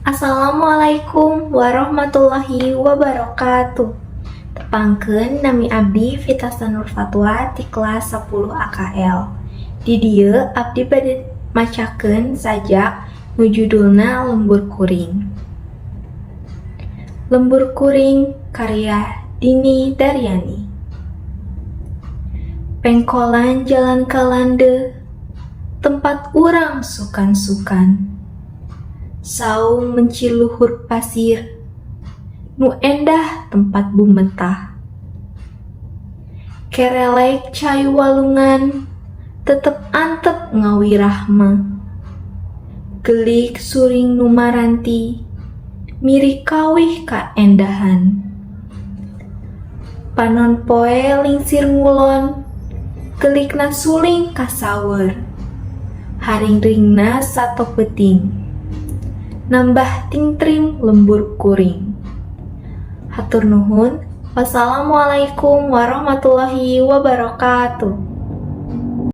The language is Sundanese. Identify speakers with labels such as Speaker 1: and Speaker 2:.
Speaker 1: Assalamualaikum warahmatullahi wabarakatuh. Tepangkeun, nami abdi Vita Sanur Fatwa ti kelas 10 AKL. Di dieu abdi bade macakeun sajak nu judulna Lembur Kuring. Lembur Kuring karya Dini Daryani. Pengkolan jalan ka landeuh, tempat urang sukan-sukan. Saung menciluhur pasir, nu endah tempat bumetah. Kerelek cai walungan, tetep antep ngawirahma. Gelik suring nu maranti, mirik kawih kaendahan. Panon poe lingsir ngulon, gelikna suling kasaweur. Haringringna sato peuting, nambah tingtrim lembur kuring. Hatur nuhun. Wassalamualaikum warahmatullahi wabarakatuh.